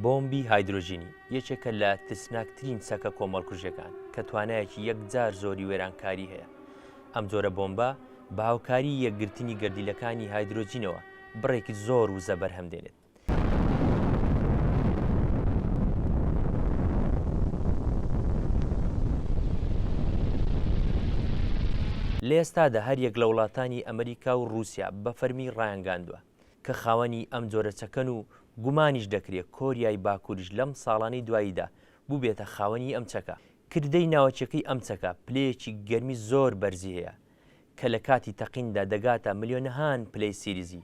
بۆمبی هایدرۆجینی یەکێکە لە ترسناکترین چەکە کۆمەڵکوژیەکان کە توانایەکی یەکجار زۆری وێرانکاری هەیە. ئەم جۆرە بۆمبە بە هاوکاری یەکگرتنی گەردیلەکانی هایدرۆجینەوە بڕێکی زۆر وزە بەرهەم دێنێت. لە ئێستادا هەریەک لە وڵاتانی ئەمریکا و ڕووسیا بە فەرمی ڕایانگاندووە کە خاوەنی ئەم جۆرە چەکەن و گومانیش دەکرێ کۆریای باکووریش لەم ساڵانەی دواییدا بووبێتە خاوەنی ئەم چەکە. کردەی ناوەکیەکەی ئەم چەکە پلەیەکی گەرمی زۆر بەرزی هەیە کە لە کاتی تەقیندا دەگاتە ملیۆنەهان پلەی سیلیزی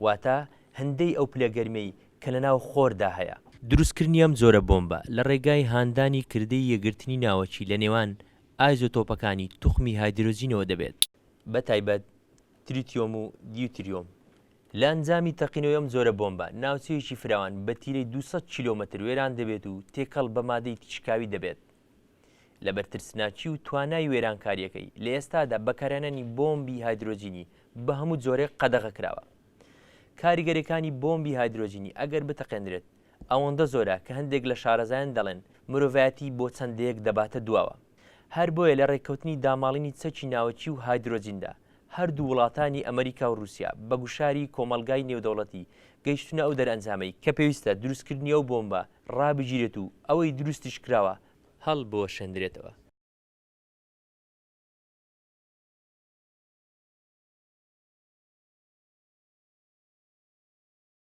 واتە هندەی ئەو پلە گەرمیەی کە لە ناو خۆردا هەیە. دروستکردنی ئەم جۆرە بۆمبە لە ڕێگای هاندانی کردەی یەکگرتنی ناوەکی لە نێوان ئایزۆتۆپەکانی توخمی هایدرۆجینەوە دەبێت، بە تایبەت تریتیۆم و دیوتریۆم. لە ئەنجامی تەقینەوەی ئەم جۆرە بۆمبە، ناوچەیەکی فراوان بە تیرەی 200 کیلۆمەتر وێران دەبێت و تێکەڵ بە مادەی تیشکاوی دەبێت. لەبەر ترسناکی و توانای وێرانکارییەکەی، لە ئێستادا بەکارهێنانی بۆمبی هایدرۆجینی بە هەموو جۆرێک قەدەغە کراوە. کاریگەرییەکانی بۆمبی هایدرۆجینی ئەگەر بتەقێندرێت، ئەوەندە زۆرە کە هەندێک لە شارەزایان دەڵێن مرۆڤایەتی بۆ چەند دەیەک دەباتە دواوە. هەر بۆیە لە ڕێککەوتنی داماڵینی چەکی ناوەکی و هایدرۆجیندا، هەردوو وڵاتانی ئەمریکا و رووسیا بە گوشاری کۆمەڵگای نێودەوڵەتی گەیشتوونە ئەو دەرئەنجامەی کە پێویستە دروستکردنی ئەو بۆمبە ڕابگیرێت و ئەوەی دروستیش کراوە هەڵبوەشێندرێتەوە.